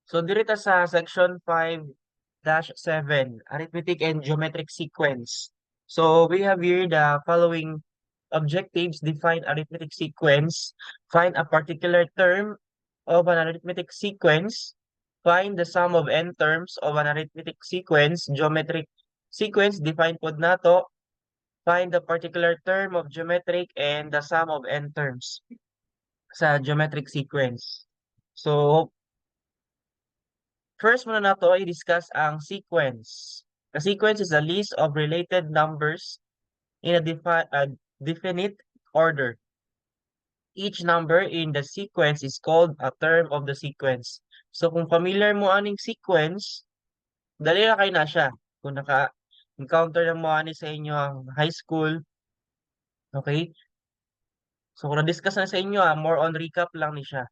So diri ta sa section 5-7, arithmetic and geometric sequence. So we have here the following objectives: define arithmetic sequence, find a particular term of an arithmetic sequence, find the sum of n terms of an arithmetic sequence, geometric sequence define pod nato, find the particular term of geometric and the sum of n terms sa geometric sequence. So first muna nato i-discuss ang sequence. A sequence is a list of related numbers in a definite order. Each number in the sequence is called a term of the sequence. So kung familiar mo aning sequence, dali ra kay na siya. Kung naka-encounter na mo ani sa inyo ang high school, okay? So kung na-discuss na sa inyo, more on recap lang ni siya.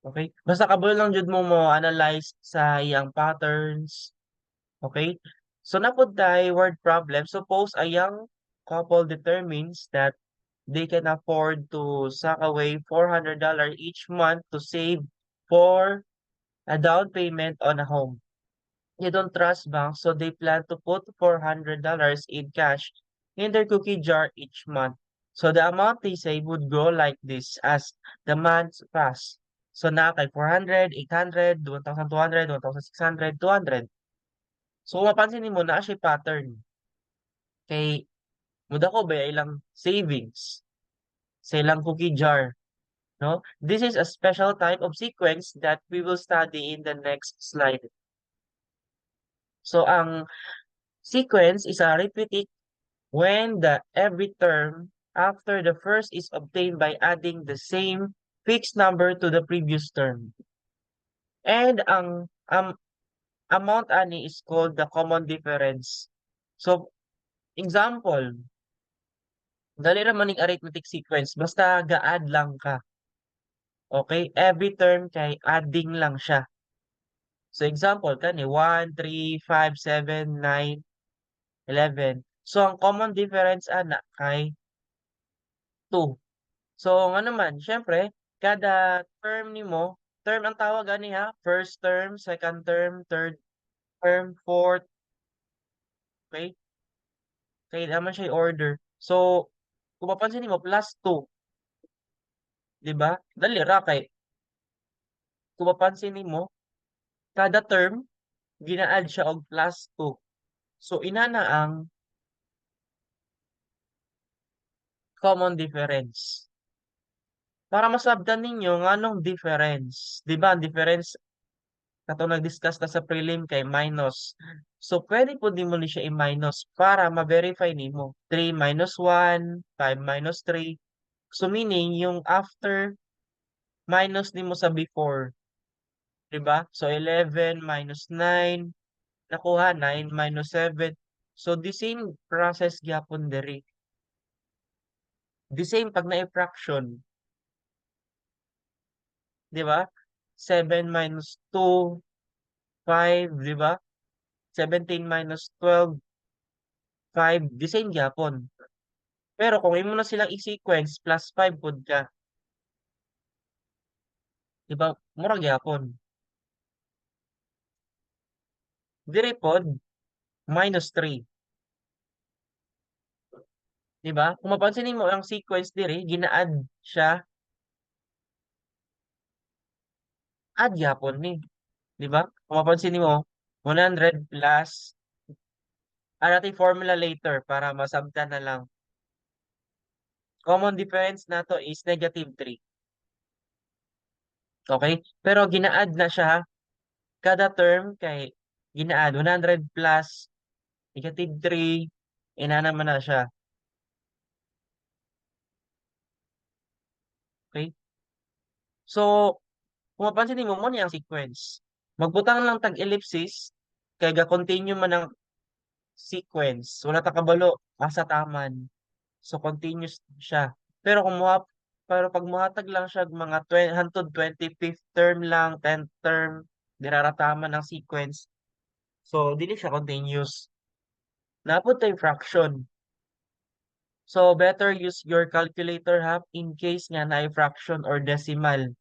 Okay? Basta kabalo lang jud mo mo analyze sa iyang patterns. Okay? So naa pod tay word problem. Suppose a young couple determines that they can afford to sock away $400 each month to save for a down payment on a home. They don't trust banks, so they plan to put $400 in cash in their cookie jar each month. So the amount they save would grow like this as the months pass. So naa kay 400, 800, 1,200, 1,600, 200. So kung mapansin nimo, naa siya pattern. Kay mudako ba ilang savings sa ilang cookie jar, no? This is a special type of sequence that we will study in the next slide. So ang sequence is arithmetic when the every term after the first is obtained by adding the same fixed number to the previous term. And ang amount ani is called the common difference. So, example, dali ra man ning arithmetic sequence basta ga-add lang ka. Okay, every term kay adding lang siya. So example kani 1, 3, 5, 7, 9, 11. So ang common difference ana kay 2. So nga naman, siyempre kada term nimo, term ang tawag ani ha, first term, second term, third term, fourth. Okay? Kay naman siya order. So kung mapansin nimo, plus 2. 'Di ba? Dali ra kay kung mapansin nimo, kada term gina-add siya og plus 2. So inana ang common difference. Para masabtan ninyo nganong difference, 'di ba ang difference katong nag-discuss ta sa prelim kay minus. So pwede pud nimo ni siya i-minus para ma-verify nimo. 3 minus 1, 5 minus 3. So meaning yung after minus nimo sa before. 'Di ba? So 11 minus 9, nakuha 9 minus 7. So the same process gyapon diri. The same pag naay fraction. 'Di ba? 7 minus 2, 5, 'di ba? 17 minus 12, 5, the same gyapon. Pero kung imo na silang i-sequence, plus 5 pud ka. 'Di ba? Mura gyapon. Diri pod minus 3. 'Di ba? Kung mapansin nimo ang sequence diri, gina-add siya. Add gyapon ni, 'di ba? Kung mapansin nimo, 100 plus natin formula later para masabtan na lang. Common difference nato is negative 3. Okay? Pero gina-add na siya kada term kay gina-add 100 plus negative 3, inana man na siya. Okay? So, kung mapansin nimo, mo ni ang sequence. Magbutang lang tag ellipsis kay ga-continue man ang sequence. Wala ta kabalo asa taman. So continuous siya. Pero pag mohatag lang siya og mga hantod 25th term lang, 10th term, dira ra taman ang sequence. So dili siya continuous. Naa pod tay fraction. So better use your calculator ha in case nga naay fraction or decimal.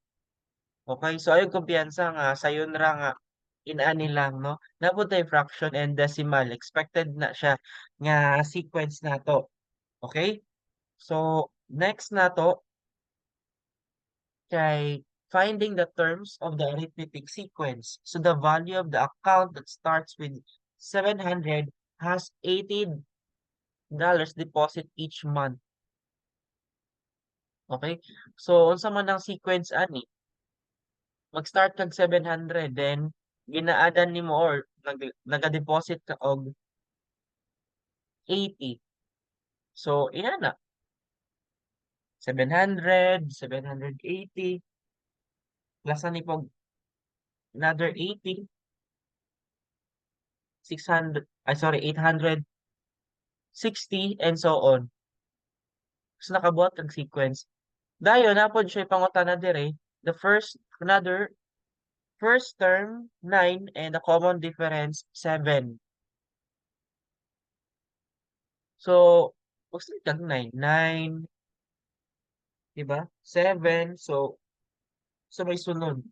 Okay, so ayaw kumpiyansa nga sayon ra nga inani lang, no? Naa pod tay fraction and decimal. Expected na siya nga sequence nato. Okay? So next nato kay finding the terms of the arithmetic sequence. So the value of the account that starts with 700 has $80 deposit each month. Okay? So unsa man ang sequence ani? Mag-start kag 700, then gina-add-an nimo or naga-deposit ka og 80. So inana. 700, 780, plus ani pog another 80, 600, ay sorry, 860, and so on. So nakabuhat kag sequence. Dayon naa pod siya pangutana dire, the first another first term 9 and the common difference 7. So mag-start kag 9, 9, 'di ba? 7, so may sunod.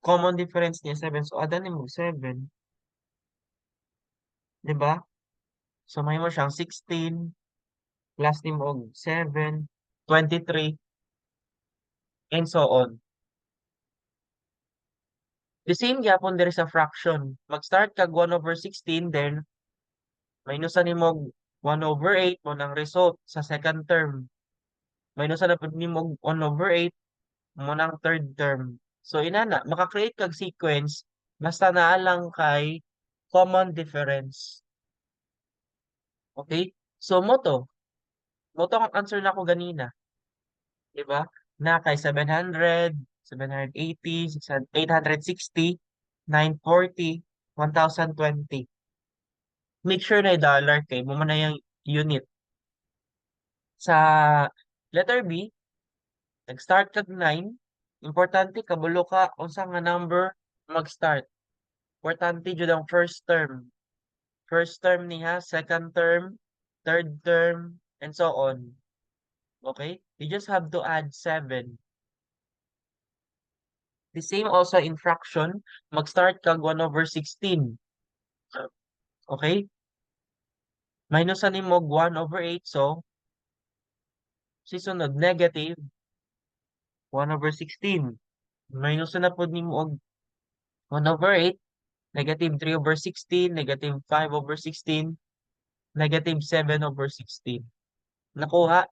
Common difference niya 7, so add-an nimo 7. 'Di ba? So mahimo siyang 16 plus nimo og 7, 23, and so on. The same gyapon diri sa fraction. Mag-start kag 1 over 16, then minusan nimo og 1 over 8, mao nang result sa second term. Minusan na pud nimo og 1 over 8, mao nang third term. So inana, maka-create kag sequence basta naa lang kay common difference. Okay? So mao to. Mao to ang answer nako ganina. 'Di ba? Na kay 700, 780, 860, 940, 1020. Make sure na dollar kay mao man na yung unit. Sa letter B, nag-start kag 9, importante kabalo ka unsa nga number mag-start. Importante jud ang first term. First term niya, second term, third term, and so on. Okay? You just have to add 7. The same also in fraction, mag-start kag 1 over 16. Okay? Minusan nimo og 1 over 8, so sisunod negative 1 over 16. Minusan na pod nimo og 1 over 8, negative 3 over 16, negative 5 over 16, negative 7 over 16. Nakuha?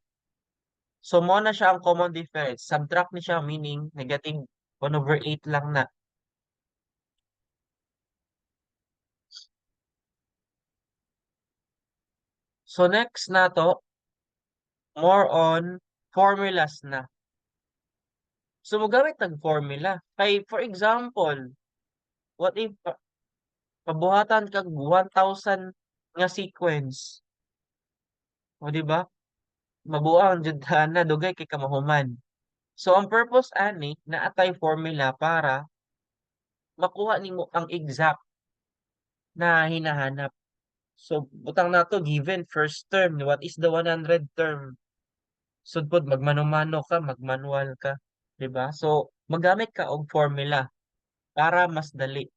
So mao na siya ang common difference. Subtract ni siya, meaning negative 1 over 8 lang na. So next nato, more on formulas na. So mogamit tag formula. Kay for example, what if pabuhatan kag 1,000 nga sequence? O di ba? Mabuang jud na, dugay kay ka mahuman. So ang purpose ani, naa tay formula para makuha nimo ang exact na hinahanap. So butang nato, given first term, what is the 100 term? Sud pod magmano-mano ka, magmanual ka, di ba? So magamit ka og formula para mas dali.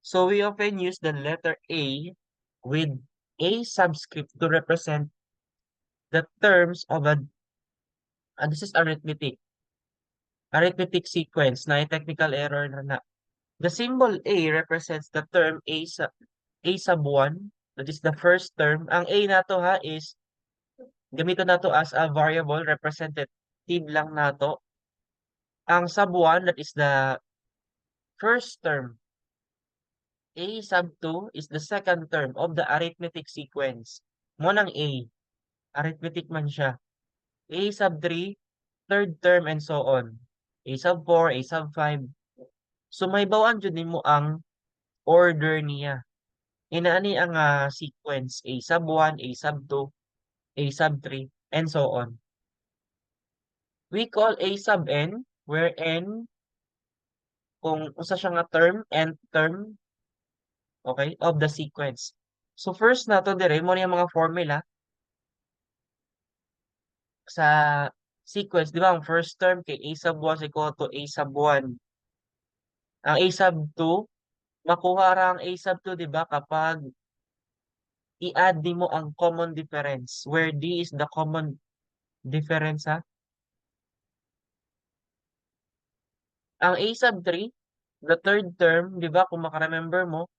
So we often use the letter A with a subscript to represent the terms of a, and this is arithmetic sequence na technical error na na. The symbol A represents the term A sub 1, that is the first term. Ang A nato ha is gamiton nato as a variable, representative lang nato. Ang sub 1, that is the first term. A sub 2 is the second term of the arithmetic sequence. Mao nang A. Arithmetic man siya. A sub 3, third term, and so on. A sub 4, A sub 5. So mahibaw-an jud nimo ang order niya. Inaani ang sequence: A sub 1, A sub 2, A sub 3, and so on. We call A sub n, where n kung usa siya nga term, nth term, okay, of the sequence. So first nato dire, mao ni ang mga formula sa Sequence, di ba, ang first term kay a sub 1 is equal to a sub 1. Ang a sub 2, makuha ra ang a sub 2, di ba, kapag i-add nimo ang common difference, where d is the common difference, ha? Ang a sub 3, the third term, di ba, kung makaremember mo,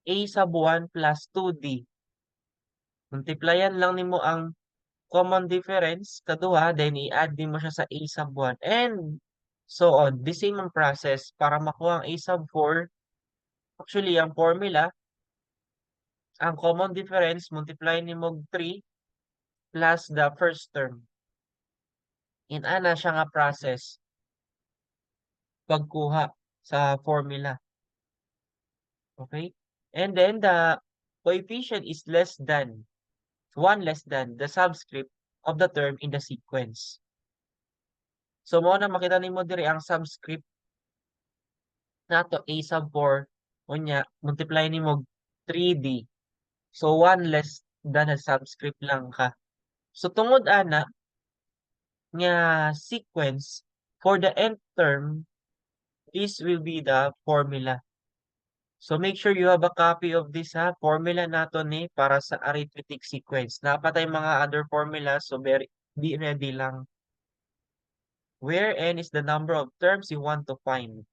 a sub 1 plus 2d. Multiplyan lang nimo ang common difference kaduha, then i-add nimo siya sa a sub 1 and so on. The same ang process para makuha ang a sub 4. Actually, ang formula, ang common difference, multiply nimo 3 plus the first term. Inana siya nga process pagkuha sa formula. Okay? And then the coefficient is less than 1 less than the subscript of the term in the sequence. So mao na makita nimo diri ang subscript nato, a sub 4, unya multiply nimo 3d. So 1 less than a subscript lang ka. So tungod ana nga sequence, for the nth term, this will be the formula. So make sure you have a copy of this, ha, formula nato ni para sa arithmetic sequence. Naa pa tay mga other formulas, so very be ready lang. Where n is the number of terms you want to find.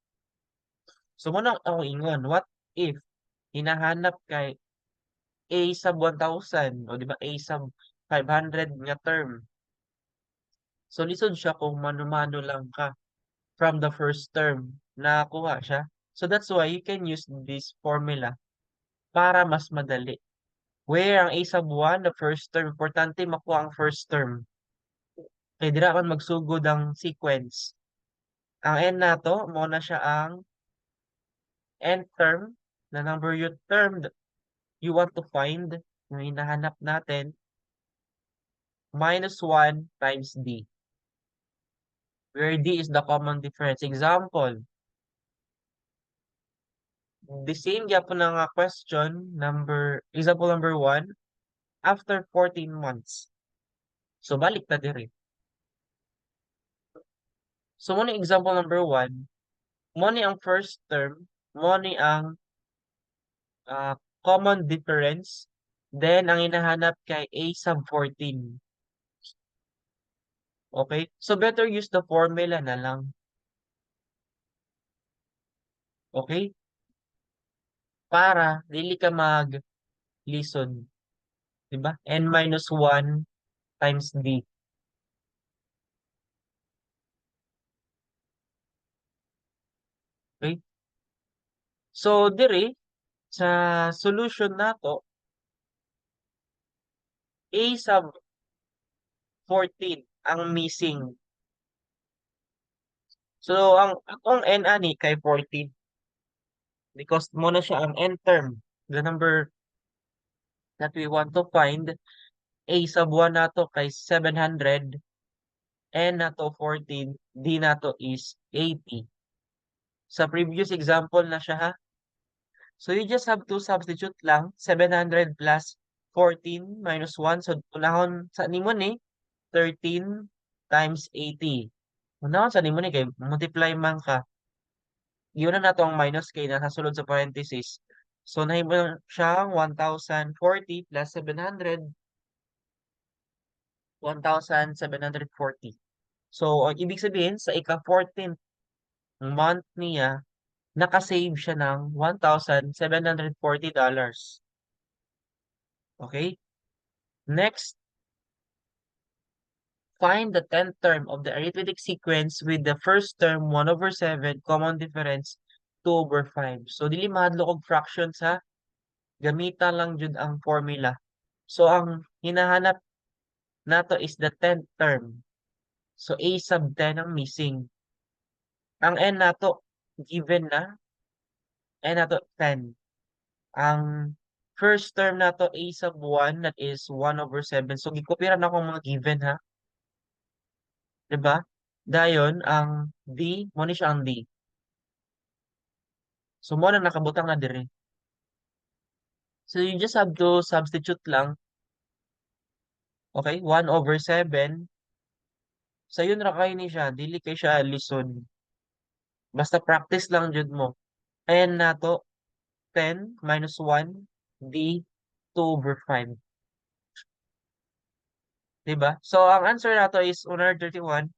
So mao na akong ingon, what if hinahanap kay a sub 1,000 o di ba a sub 500 nga term? So lisod siya kung mano-mano lang ka from the first term, nakuha siya. So that's why you can use this formula para mas madali. Where ang a sub 1, the first term, importante makuha ang first term. Kay dira man magsugod ang sequence. Ang n nato, mao na siya ang nth term, the number you term you want to find, yung hinahanap natin, minus 1 times d. Where d is the common difference. Example, the same gyapon na nga question, number, example number 1, after 14 months. So balik ta diri. So mao ni example number 1, mao ni ang first term, mao ni ang common difference, then ang hinahanap kay a sub 14. Okay? So better use the formula na lang. Okay? Para dili ka mag-lisod. 'Di ba? N minus 1 times d. Okay? So diri sa solution nato, a sub 14 ang missing. So ang akong n ani kay 14. Because mao na siya ang nth term, the number that we want to find, a sub 1 nato kay 700, n nato 14, d nato is 80. Sa previous example na siya, ha. So you just have to substitute lang 700 plus 14 minus 1. So unahon sa nimo ni 13 times 80. Unahon sa nimo ni kay multiply man ka. Iuna nato ang minus kay nasa sulod sa parenthesis. So nahimo siyang 1,040 plus 700, 1,740. So ang ibig sabihin, sa ika-14th month niya, nakasave siya ng $1,740. Okay? Next, find the 10th term of the arithmetic sequence with the first term 1 over 7, common difference 2 over 5. So dili mahadlok og fractions, ha. Gamita lang jud ang formula. So ang hinahanap nato is the 10th term. So a sub 10 ang missing. Ang n nato given na, n nato 10. Ang first term nato, a sub 1, that is 1 over 7. So gikopya na akong mga given, ha. 'Di ba? Dayon ang d, mao ni siya ang d. So mao na nakabutang na diri. So you just have to substitute lang. Okay, 1 over 7. Sayon ra kay ni siya, dili kay siya lisod. Basta practice lang jud mo. N nato, 10 minus 1, D, 2 over 5. Diba? So, ang answer nato is 131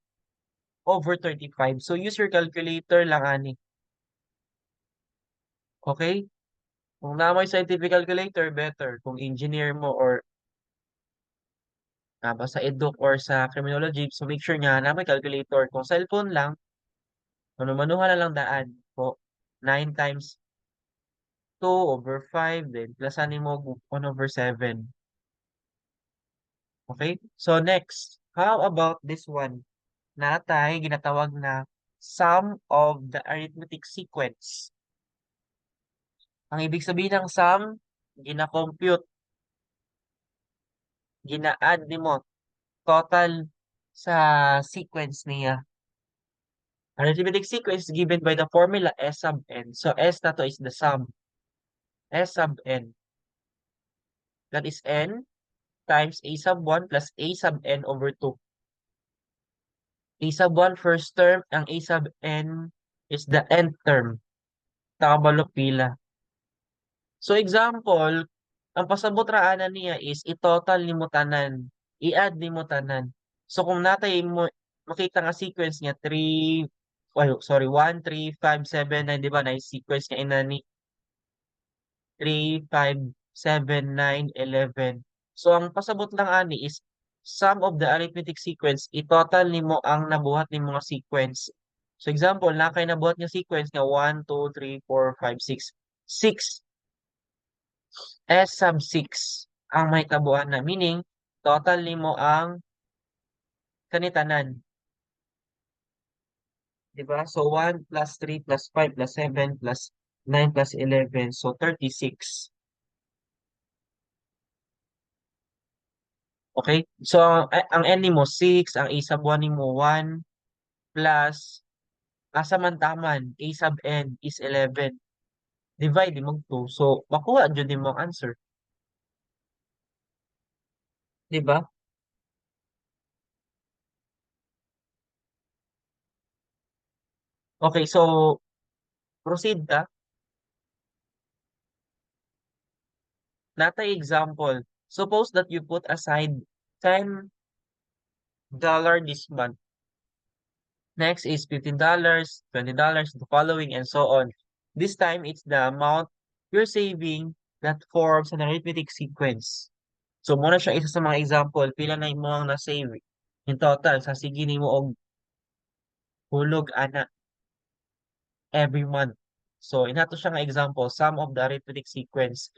over 35. So, use your calculator lang ani. Okay? Kung naa mo'y scientific calculator, better. Kung engineer mo or basta educ or sa criminology, so make sure nga naa may calculator. Kung cellphone lang, mano-manuha na lang daan po. 9 times 2 over 5, then plusan nimo 1 over 7. Okay? So next, how about this one? Naa tay ginatawag na sum of the arithmetic sequence. Ang ibig sabihin ng sum, gina-compute, gina-add nimo total sa sequence niya. Arithmetic sequence is given by the formula S sub n. So S nato is the sum. S sub n. That is n times a sub 1 plus a sub n over 2. A sub 1 first term, ang a sub n is the nth term. Takabalo pila. So example, ang pasabot ra ana niya is i-total nimo tanan, i-add nimo tanan. So kung natay mo makita nga sequence nga 3, ay sorry, 1, 3, 5, 7, 9, di ba? Na sequence nga inani 3, 5, 7, 9, 11. So ang pasabot lang ani is sum of the arithmetic sequence, i-total nimo ang nabuhat nimo nga sequence. So example, naa kay nabuhat nga sequence nga 1, 2, 3, 4, 5, 6. 6. S sub 6 ang mahitabuan na. Meaning, total nimo ang kanitanan. Diba? So 1 plus 3 plus 5 plus 7 plus 9 plus 11. So 36. Okay? So ang n nimo 6, ang a sub 1 nimo 1 plus asa man taman, a sub n is 11. Divide nimo 2. So makuha jud nimo ang answer. Diba? Okay, so proceed ta. Natay example. Suppose that you put aside $10 this month. Next is $15, $20, the following, and so on. This time, it's the amount you're saving that forms an arithmetic sequence. So, muna siya isa sa mga example. Pila na imo ang na-save in total sa sige nimo og hulog ana every month. So, inato siya nga example, sum of the arithmetic sequence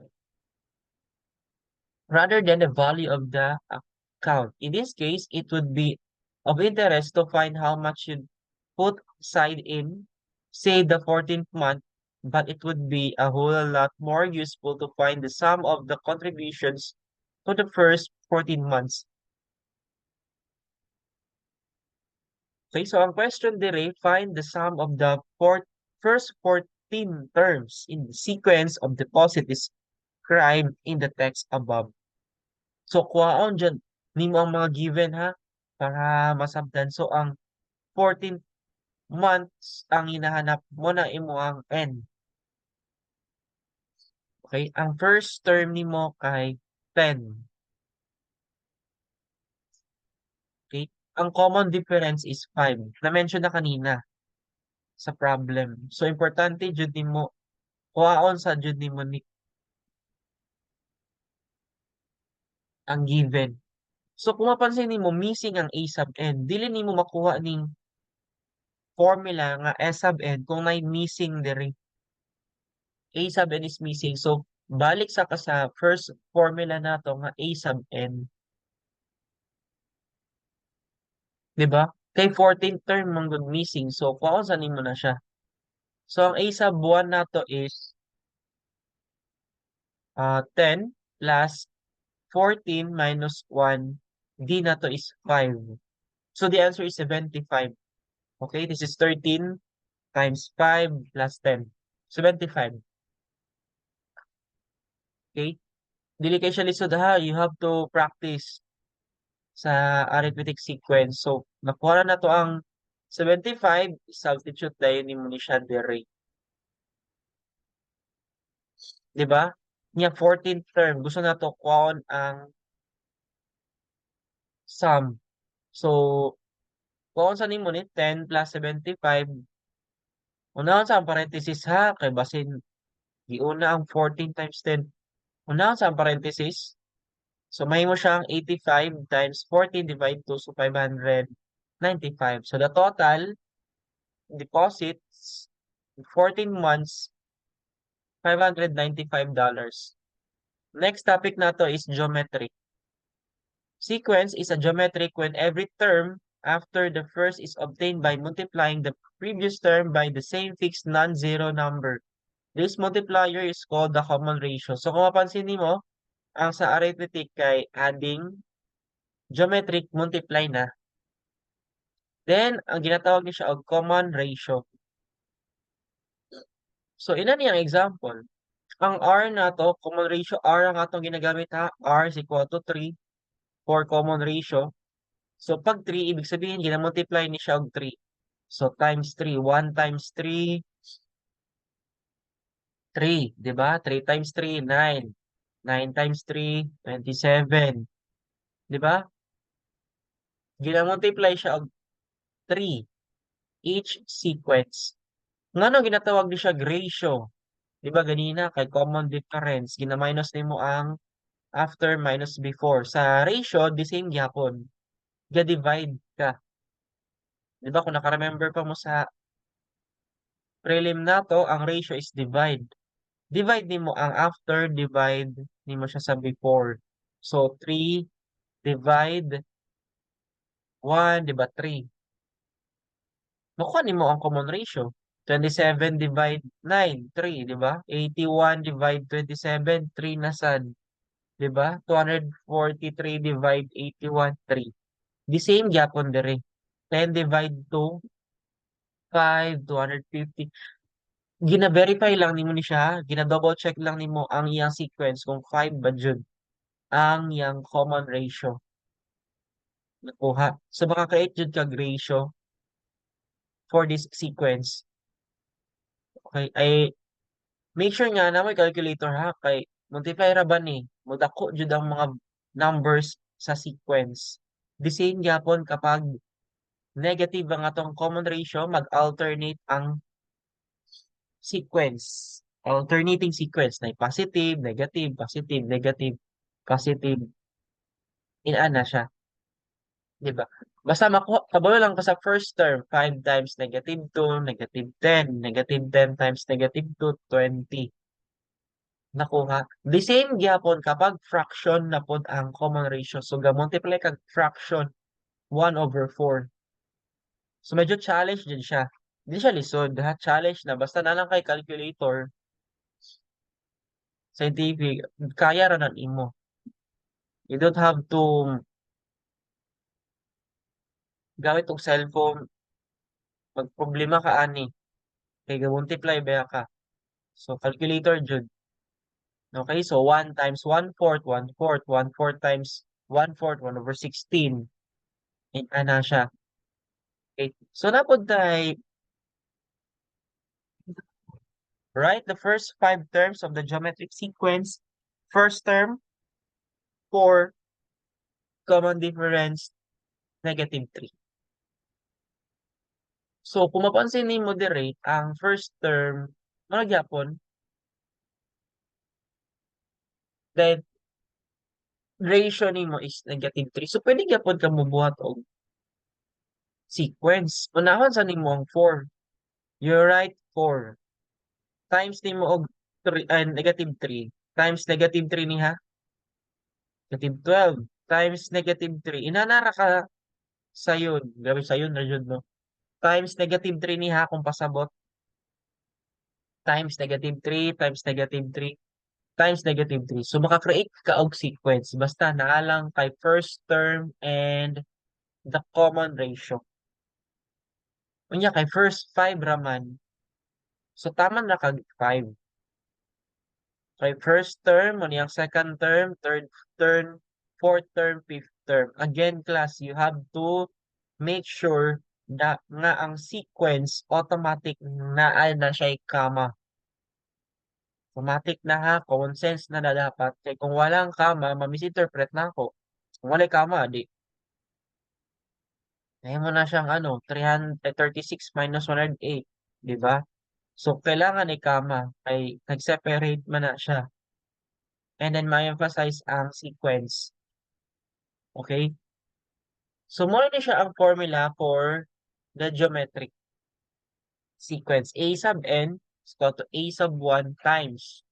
rather than the value of the account. In this case, it would be of interest to find how much you'd put aside in, say, the 14th month, but it would be a whole lot more useful to find the sum of the contributions to the first 14 months. Okay, so ang question dire, find the sum of the first 14 terms in the sequence of deposit described in the text above. So, kuhaon dyan nimo ang mga given ha, para masabtan. So, ang 14 months ang hinahanap mo na imo ang n. Okay, ang first term nimo kay 10. Okay, ang common difference is 5. Na-mention na kanina sa problem. So, importante jud nimo kuhaon sa jud nimo ni ang given. So, kung mapansin nimo, missing ang a sub n. Dili nimo makuha ning formula nga s sub n kung may missing diri. A sub n is missing. So, balik sa ka sa first formula nato nga a sub n. Diba? Kay 14th term man gud missing. So, kuhaon sa nimo na siya. So, ang a sub 1 nato is 10 plus 14 minus 1, D nato is 5. So, the answer is 75. Okay, this is 13 times 5 plus 10. 75. Okay? Dili kay siya lisod ha. You have to practice. Sa arithmetic sequence. So, nakuha na nato ang 75, substitute dayon nimo ni siya diri. Di ba? Nya 14th term, gusto nato kuhaon ang sum. So, kuhaon sa nimo ni 10 plus 75. Unahon sa ang parenthesis ha, kay basin giuna ang 14 times 10. Unahon sa ang parenthesis. So, mahimo siyang 85 times 14 divide 2, so 595. So, the total deposits 14 months, $595. Next topic nato is geometry. Sequence is a geometric when every term after the first is obtained by multiplying the previous term by the same fixed non-zero number. This multiplier is called the common ratio. So kung mapansin nimo, ang sa arithmetic kay adding, geometric multiply na. Then, ang ginatawag ni siya og common ratio. So, ina niya ang example. Ang R nato, common ratio R ang atong ginagamit ha. R is equal to 3 for common ratio. So, pag 3, ibig sabihin, gina-multiply ni siya og 3. So, times 3. 1 times 3, 3, di ba? 3 times 3, 9. 9 times 3, 27. Di ba? Gina-multiply siya og 3 each sequence. Ngano ginatawag ni siya ratio? Di ba ganina kay common difference, gina-minus nimo ang after minus before. Sa ratio, the same gyapon. Ga-divide ka. Di ba kung naka-remember pa mo sa prelim nato, ang ratio is divide. Divide nimo ang after, divide nimo siya sa before. So, 3 divide 1, di ba 3? Makuha nimo ang common ratio. 27 divide 9, 3, di ba? 81 divide 27, 3 na sad. Di ba? 243 divide 81, 3. The same gyapon diri. 10 divide 2, 5, 250. Gina-verify lang nimo ni siya, gina-double check lang nimo ang iyang sequence kung 5 ba jud ang iyang common ratio. Nakuha. So maka-create jud kag ratio for this sequence. Okay, ay make sure nga na may calculator ha, kay multiply ra ba ni, mudako jud ang mga numbers sa sequence. The same gyapon kapag negative ang atong common ratio, mag-alternate ang sequence. Alternating sequence na positive, negative, positive, negative, positive. Inana siya. 'Di ba? Basta makuha kabalo lang ka sa first term, 5 times negative 2, negative 10, negative 10 times negative 2, 20. Nakuha. The same gyapon kapag fraction na pod ang common ratio. So ga-multiply kag fraction, 1 over 4. So medyo challenge din siya. Di siya lisod ha, challenge na basta na lang kay calculator, scientific, kaya ra na nimo. You don't have to gamit og cellphone, magproblema ka ani kay ga-multiply ba ka. So calculator jud. Okay, so 1 times 1/4, 1/4, 1/4 times 1/4, 1 over 16. Ana siya. Okay, so naa pod tay write the first five terms of the geometric sequence. First term, 4, common difference, negative 3. So, kung mapansin nimo diri, ang first term, mao gyapon. Then, ratio nimo is negative 3. So, pwede gyapon ka mobuhat og sequence. Unahon sa nimo ang 4. You write 4. Times nimo og 3, negative 3. Times negative 3 ni ha. Negative 12 times negative 3. Inana ra ka sayon. Grabe, sayon ra jud, no? Times negative 3 ni ha kung pasabot. Times negative 3 times negative 3 times negative 3. So maka-create ka og sequence basta naa lang kay first term and the common ratio. Unya kay first 5 ra man. So taman ra kag 5. Kay first term, mo niyang second term, third term, fourth term, fifth term. term. Again, class, you have to make sure na nga ang sequence automatic naa na siya'y comma. Automatic na ha, common sense na na dapat. Kay kung walang comma, ma-misinterpret nako. Kung walay comma, di mo na siyang ano, 336 minus 108, di ba? So, kailangan i-comma kay nag-separate man na siya. And then ma-emphasize ang sequence. Okay? So, mao ni siya ang formula for the geometric sequence. A sub n is equal to A sub 1 times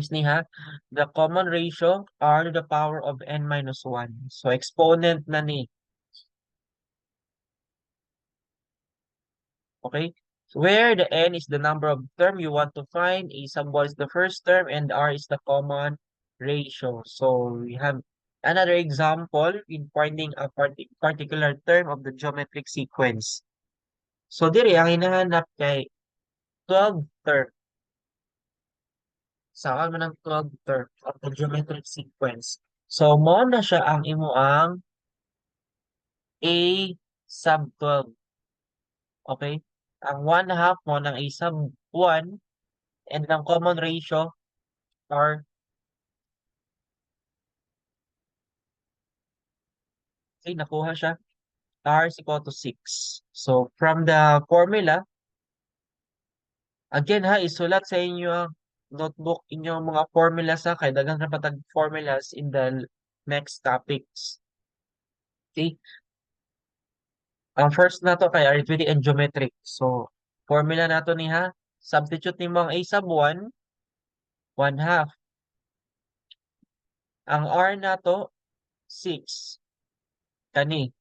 ni ha, the common ratio r to the power of n minus 1. So, exponent na ni. Okay? So, where the n is the number of term you want to find, A sub 1 is the first term, and r is the common ratio. So, we have another example in finding a particular term of the geometric sequence. So, diri ang hinahanap kay 12 term. Saan man ang 12 term of the geometric sequence. So, mao na siya ang imuang A sub 12. Okay? Ang 1 half mo ng A sub 1 and ang common ratio are, okay, nakuha siya. R is equal to 6. So, from the formula, again ha, isulat sa inyo ang notebook inyong mga formulas ha, kay daghan ra pa tag formulas in the next topics. Okay? Ang first nato kay arithmetic and geometric. So, formula nato ni ha, substitute nimo ang A sub 1, 1 half. Ang R nato, 6. Kani.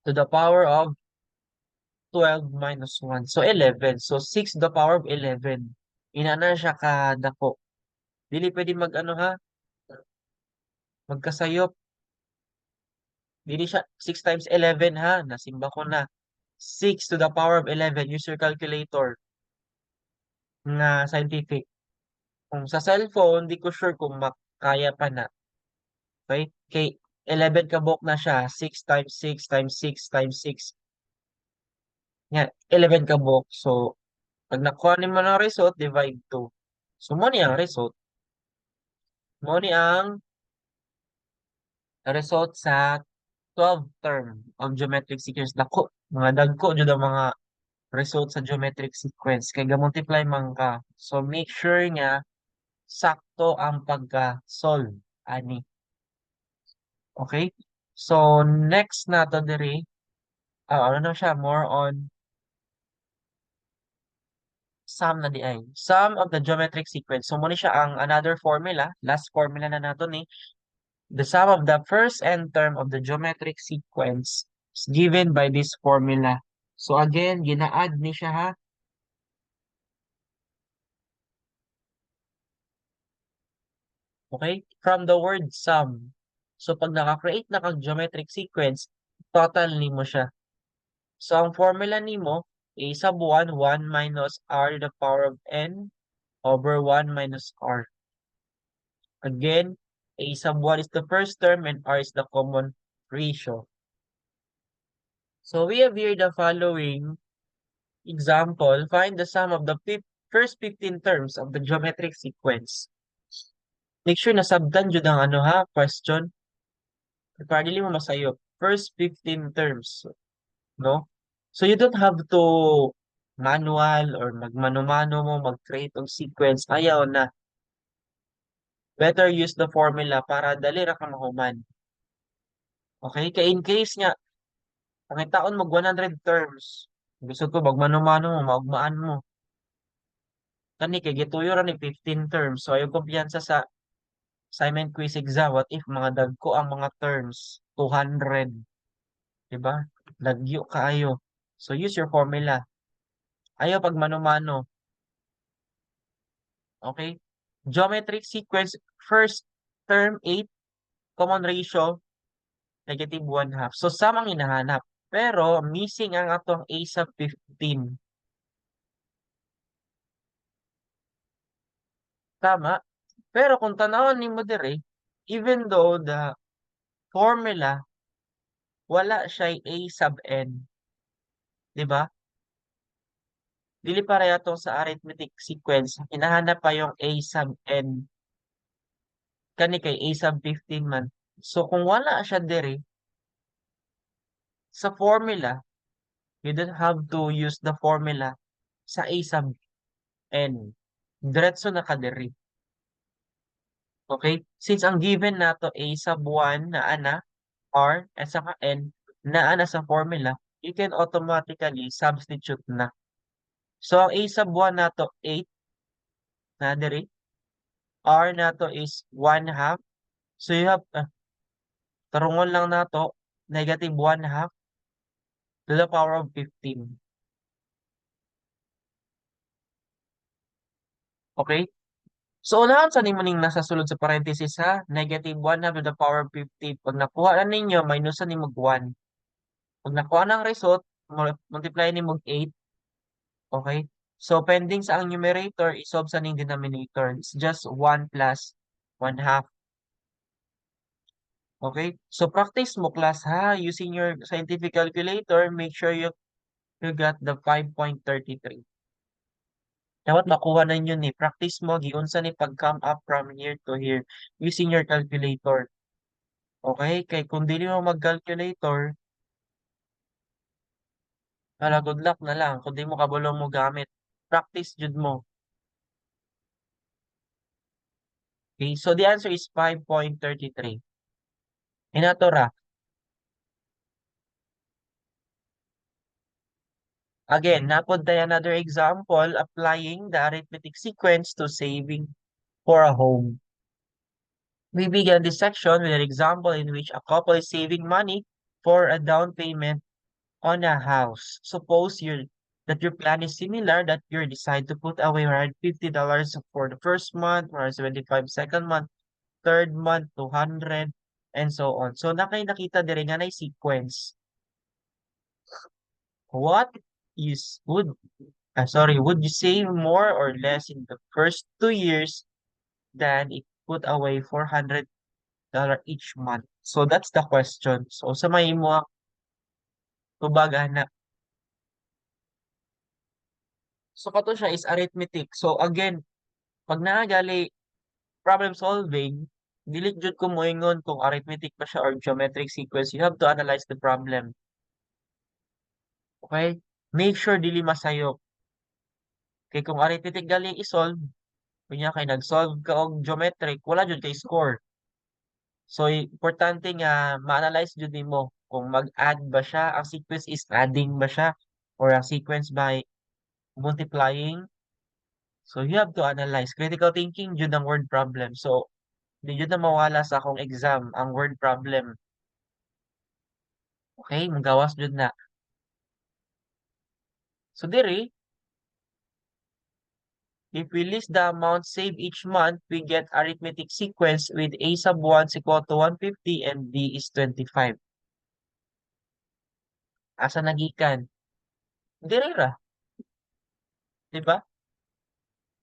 To the power of 12 minus 1. So, 11. So, 6 to the power of 11. Inana siya kadako. Dili pwede mag-ano ha, magkasayop. Dili siya 6 times 11 ha, nasimba ko na. 6 to the power of 11, use your calculator nga scientific. Kung sa cellphone, di ko sure kung makaya pa na. Okay? Kay 11 kabuok na siya. 6 times 6 times 6 times 6. Nga, 11 kabuok. So, pag nakuha nimo ng result, divide 2. So, mo ni ang result. Mo ni ang result sa 12 term of geometric sequence. Dako, mga dagko jud ang mga result sa geometric sequence kay ga-multiply man ka. So make sure nga sakto ang pagka-solve ani. Okay? So next nato diri, ano na siya, more on sum na di ay. Sum of the geometric sequence. So mo ni siya ang another formula, last formula na nato ni. The sum of the first n term of the geometric sequence is given by this formula. So again, gina-add ni siya ha. Okay? From the word sum. So pag naka-create na kag geometric sequence, total nimo siya. So ang formula nimo, A sub 1, 1 minus r to the power of n over 1 minus r. Again, A sub 1 is the first term and r is the common ratio. So we have here the following example. Find the sum of the first 15 terms of the geometric sequence. Make sure na sabtan jud ang ano ha, question. Para dili mo masayop. First 15 terms, no? So you don't have to manual or magmano-mano mo, mag-create og sequence. Ayaw na. Better use the formula para dali ra ka mahuman. Okay? Kay in case nga, pangitaon mag 100 terms. Gusto ko magmano-mano mo, maugmaan mo. Kani kay gituyo ra ni 15 terms. So ayaw kumpiyansa sa assignment, quiz, exam. What if mga dagko ang mga terms? 200. Diba? Lagyo kaayo. So use your formula. Ayaw pag mano-mano. Okay? Geometric sequence, first term 8, common ratio, negative 1/2. So sum ang hinahanap. Pero missing ang atong A sub 15. Tama? Pero kung tanawon nimo diri, even though the Formula, wala siya'y a sub n. 'Di ba? Dili pareha 'tong sa arithmetic sequence, hinahanap pa yung a sub n. Kani kay a sub 15 man. So kung wala siya diri sa formula, you don't have to use the formula sa a sub n. Diretso na ka diri. Okay? Since ang given nato a sub 1 naa na, r at saka n naa na sa formula, you can automatically substitute na. So ang a sub 1 nato 8 na diri. R nato is 1/2. So you have tarungon lang nato, negative 1/2 to the power of 15. Okay? So unahan sa nimo ning nasa sulod sa parenthesis ha, negative 1/2 to the power of 15. Pag nakuha na ninyo, minusan nimo og 1. Pag nakuha na ang result, multiply nimo og 8. Okay? So pending sa ang numerator, i-solve sa ning denominator. It's just 1 plus 1/2. Okay? So practice mo, class, ha, using your scientific calculator, make sure you got the 5.33. Dapat makuha na ninyo ni. Practice mo giunsa ni pag come up from here to here using your calculator. Okay? Kay kung dili mo mag-calculator, hala, good luck na lang kung di mo kabalo mo gamit. Practice jud mo. Okay, so the answer is 5.33. Inato ra. Again, napod tayo another example applying the arithmetic sequence to saving for a home. We began this section with an example in which a couple is saving money for a down payment on a house. Suppose that your plan is similar, that you decide to put away $150 for the first month, 175 second month, third month, 200, and so on. So, nakay nakita diri nga nay sequence. What is would sorry, would you save more or less in the first 2 years than if put away $400 each month? So that's the question. So sa may mo tubag ana. So kato siya is arithmetic. So again, pag naagali problem solving, dili jud ko moingon kung arithmetic ba siya or geometric sequence. You have to analyze the problem. Okay? Make sure dili masayop. Kay kung arithmetic gali i-solve, kunya kay nag-solve ka og geometric, wala jud kay score. So importante nga ma-analyze jud nimo kung mag-add ba siya, ang sequence is adding ba siya or ang sequence by multiplying. So you have to analyze. Critical thinking jud ang word problem. So di jud na mawala sa akong exam ang word problem. Okay, magawas jud na. So diri, if we list the amount saved each month, we get arithmetic sequence with a sub 1 is equal to 150 and d is 25. Asa nagikan? Diri ra. Di ba?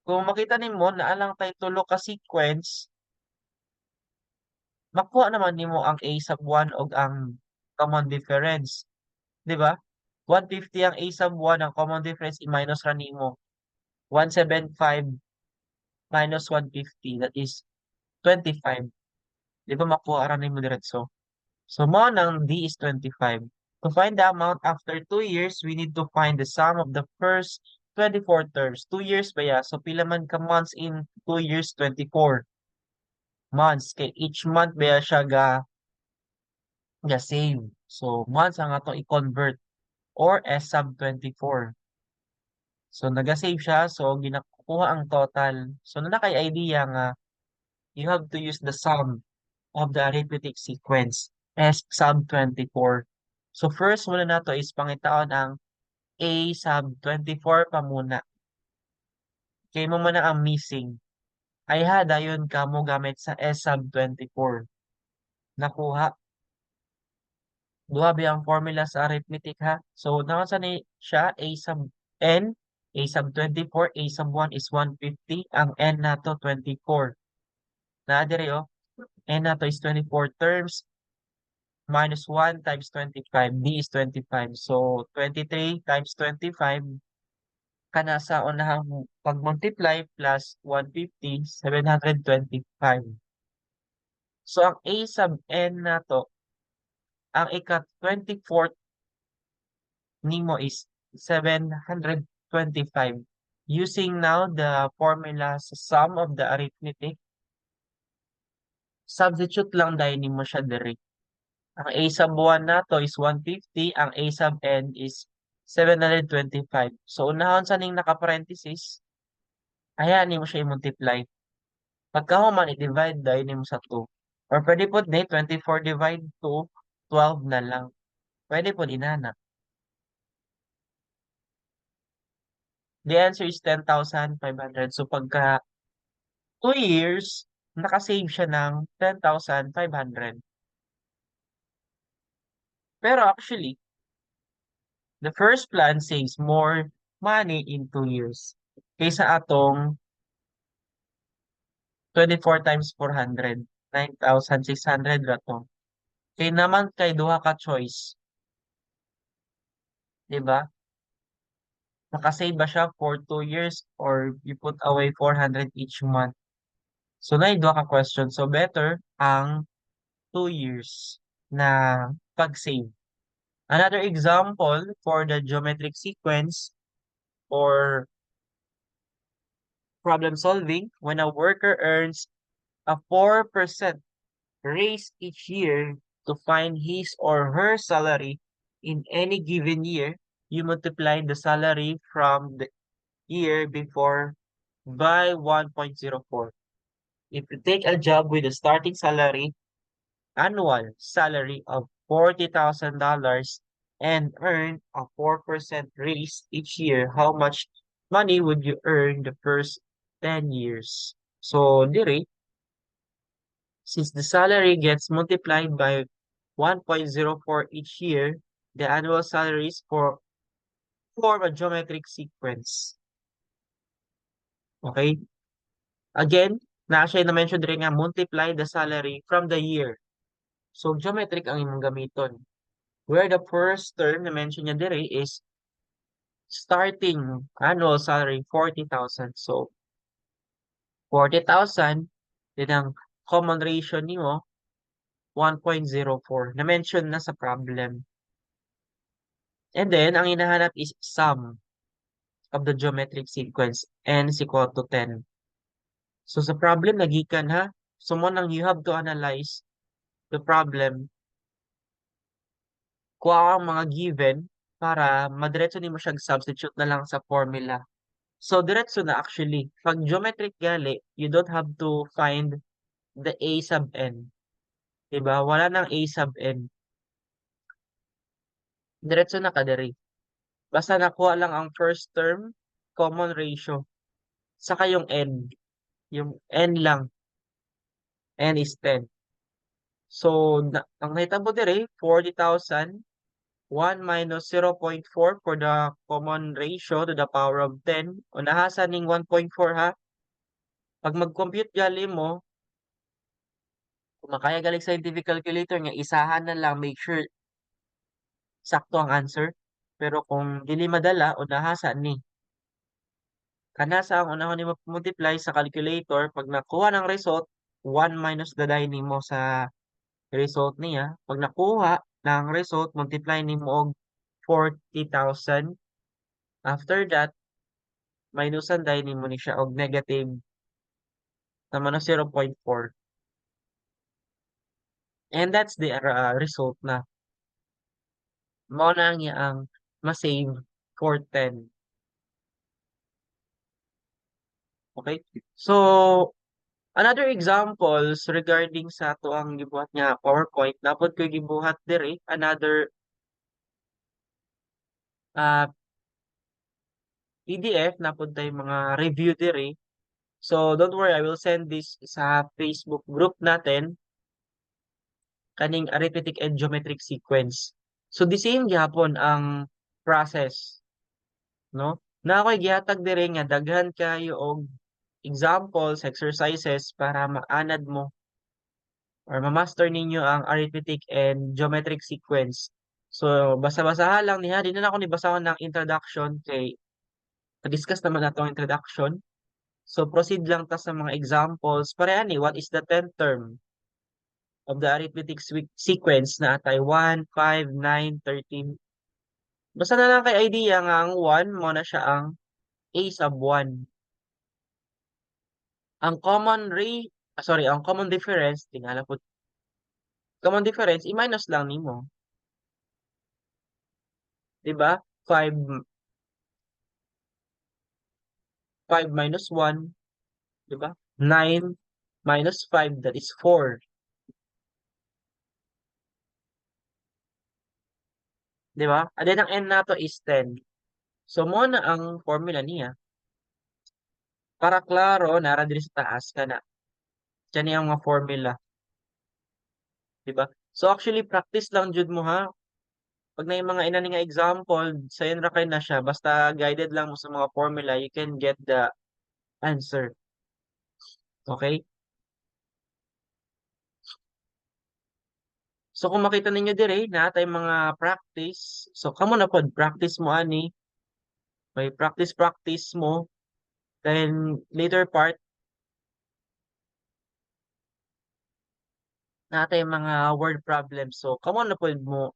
Kung makita nimo naa lang tay tulo ka sequence, makuha naman nimo ang a sub 1 ug ang common difference. Di ba? 150 ang a sub 1, ang common difference i-minus ra nimo. 175 minus 150, that is 25. Di ba makuha ra nimo diretso? So mao nang d is 25. To find the amount after 2 years, we need to find the sum of the first 24 terms. 2 years ba ya? So pila man ka months in 2 years? 24 months. Kay each month ba ya siya ga save. So months ang atong i-convert or S sub 24. So naga-save siya, so ginakuha ang total. So naa kay idea nga you have to use the sum of the arithmetic sequence S sub 24. So first muna nato is pangitaon ang A sub 24 pa muna. Kay mao man na ang missing. Ay ha, dayon ka mo gamit sa S sub 24. Nakuha. Duha ba ang formula sa arithmetic ha? So naunsa ni siya A sub n, A sub 24, A sub 1 is 150, ang n nato 24. Naa diri oh. N nato is 24 terms. Minus 1 times 25, D is 25. So, 23 times 25, kana sa unahang pag-multiply plus 150, 725. So, ang A sub n nato, ang ika-24th nimo is 725. Using now the formula sa sum of the arithmetic, substitute lang dayon nimo siya diri. Ang A sub 1 nato is 150, ang A sub n is 725. So unahon sa ning naka-parenthesis, ayan nimo siya i-multiply. Pagkahuman, i-divide dayon nimo sa 2. Or pwede pod ni 24 divide 2, 12 na lang. Pwede pod inana. The answer is 10,500. So pagka 2 years, nakasave siya ng 10,500. Pero actually, the first plan saves more money in 2 years kaysa atong 24 times 400, 9,600 ra to. Kay naman kay duha ka choice. 'Di ba? Makasave ba siya for 2 years or you put away 400 each month? So naay duha ka question. So better ang 2 years na pag-save. Another example for the geometric sequence or problem solving, when a worker earns a 4% raise each year, to find his or her salary in any given year, you multiply the salary from the year before by 1.04. If you take a job with a starting salary, annual salary of $40,000 and earn a 4% raise each year, how much money would you earn the first 10 years? So, diri, since the salary gets multiplied by 1.04 each year, the annual salaries for form a geometric sequence. Okay? Again, naa siya na-mention diri nga multiply the salary from the year. So, geometric ang imong gamiton. Where the first term na mention niya diri is starting annual salary 40,000. So, 40,000, then ang common ratio nimo 1.04. Na-mention na sa problem. And then, ang hinahanap is sum of the geometric sequence, n is equal to 10. So, sa problem, nagikan ha. So, mao nang you have to analyze the problem. Kuha ang mga given para madiretso nimo siyang substitute na lang sa formula. So, diretso na actually. Pag geometric gali, you don't have to find the A sub n. Diba? Wala nang A sub n. Diretso na ka diri. Basta nakuha lang ang first term, common ratio. Saka yung n. Yung n lang. N is 10. So, ang nahitabo diri, 40,000, 1 minus 0.4 for the common ratio to the power of 10. Unaha sa ning 1.4 ha. Pag mag-compute gali mo, kung makaya gali scientific calculator nga isahan na lang, make sure sakto ang answer. Pero kung dili madala, unaha sa ni. Kana sa ang unahon nimo multiply sa calculator, pag nakuha ng result, 1 minus the die nimo sa result niya. Pag nakuha ng result, multiply nimo og 40,000. After that, minusan dayon nimo ni siya og negative tama na 0.4. And that's the result na. Mao na ang iyang ma-save for 10. Okay? So, another examples regarding sa atoang gibuhat nga PowerPoint, naa pod ko'y gibuhat diri, another PDF, naa pod tay mga review diri. So, don't worry, I will send this sa Facebook group natin. Kaning arithmetic and geometric sequence. So, the same gihapon ang process, no? Naa ko'y gihatag diri nga daghan kaayo og examples, exercises para maanad mo. Or ma-master ninyo ang arithmetic and geometric sequence. So basa-basahan lang niya, di na nako ni basahon ng introduction kay na-discuss naman nato ang introduction. So proceed lang ta sa mga examples. Pareha ni, what is the 10th term of the arithmetic sequence na atay 1, 5, 9, 13? Basta na lang kay idea nga ang 1 mo na siya ang A sub 1. Ang common ray, ah, sorry, ang common difference, tingala po. Common difference, i-minus lang nimo. 'Di ba? 5 5 minus 1, 'di ba? 9 minus 5, that is 4. 'Di ba? And then ang n nato is 10. So mo na ang formula niya. Para klaro, nara diri sa taas kana. Kani ang mga formula. 'Di ba? So actually practice lang jud mo ha. Pag naay mga inani nga example, sayon ra kay na siya, basta guided lang mo sa mga formula, you can get the answer. Okay? So kung makita ninyo dire, naa tay mga practice. So kamo na pod, practice mo ani. May practice practice mo. Then later part naa tay mga word problems. So kamo na pod mo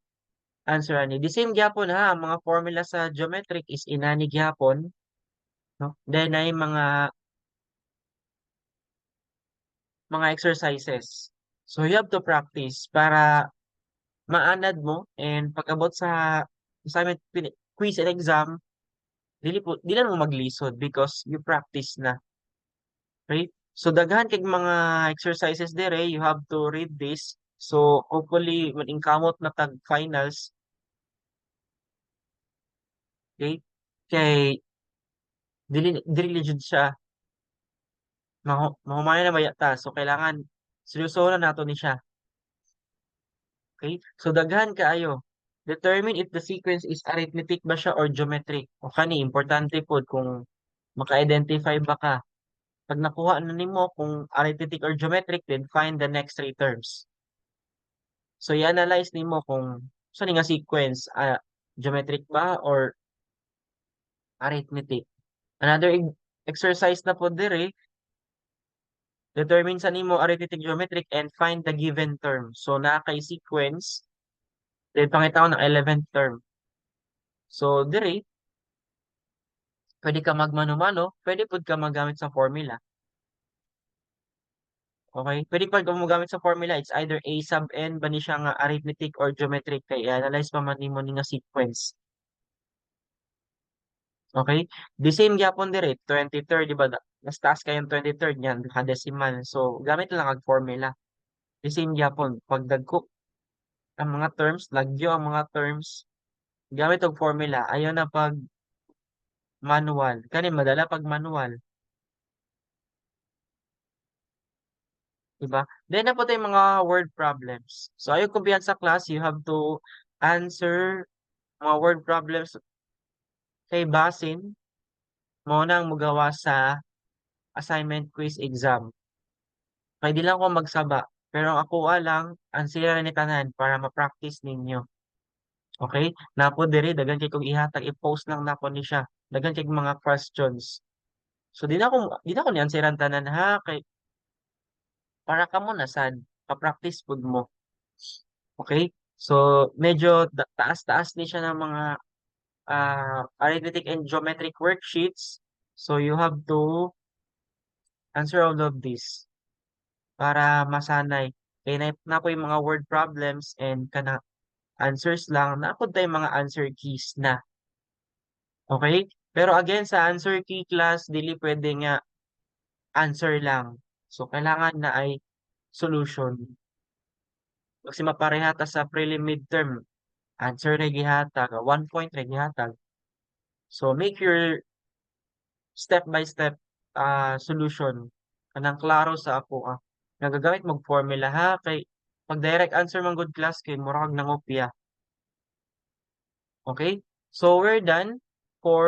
answer ani. The same gyapon ha, ang mga formula sa geometric is inani gyapon, no? Then ay mga exercises. So you have to practice para maanad mo and pag-abot sa assignment, quiz and exam, dili na mo maglisod because you practice na. Okay? So daghan kay mga exercises dire, you have to read this. So hopefully maningkamot na tag finals. Okay? Kay dili jud siya mahumayan na baya ta. So kailangan seryoso na nato ni siya. Okay? So daghan kaayo. Determine if the sequence is arithmetic ba siya or geometric. O kani importante pod kung maka-identify ba ka. Pag nakuha na nimo kung arithmetic or geometric, then find the next three terms. So i-analyze nimo kung sa ni nga sequence, geometric ba or arithmetic. Another exercise na pod dire, determine sa nimo arithmetic, geometric and find the given term. So naa kay sequence, then pangitaon ang 11th term. So dire, pwede ka magmano-mano, pwede pud ka maggamit sa formula. Okay? Pwede pa ka mogamit sa formula, it's either A sub n ba ni siya nga arithmetic or geometric kay i-analyze pa man nimo ni nga sequence. Okay? The same gyapon dire, 23rd, di ba? Mas taas kayong 23rd niyan, duha decimal. So gamit lang ang formula. The same gyapon, pag dagko ang mga terms, lagyo ang mga terms, gamit og formula, ayaw na pag manual. Kani madala pag manual. Diba? Then na po tayong mga word problems. So ayaw kumpiyan sa class, you have to answer mga word problems kay basin mo na ang mugawa sa assignment, quiz, exam. Pwede lang ko magsaba, pero ang ako lang answer ni tanan para ma-practice ninyo. Okay? Napo diri daghan kay kog ihatag, i-post lang nako ni siya. Daghan kay mga questions. So di na ko ni answeran tanan ha, kay para kamo na sad ka-practice pud mo. Okay? So medyo taas-taas ni siya ng mga arithmetic and geometric worksheets. So you have to answer all of this para masanay. Kay na po yung mga word problems and kana answers lang, na po tayo mga answer keys na. Okay? Pero again, sa answer key class, dili pwede nga answer lang. So, kailangan na ay solution. Kasi mapareha ta sa prelim midterm, answer ra gihatag, 1 point ra gihatag. So, make your step by step solution kanang klaro sa ako ah. Nagagamit mag formula ha, kay pag direct answer man good class kay mura kag nangopya. Okay? So we're done for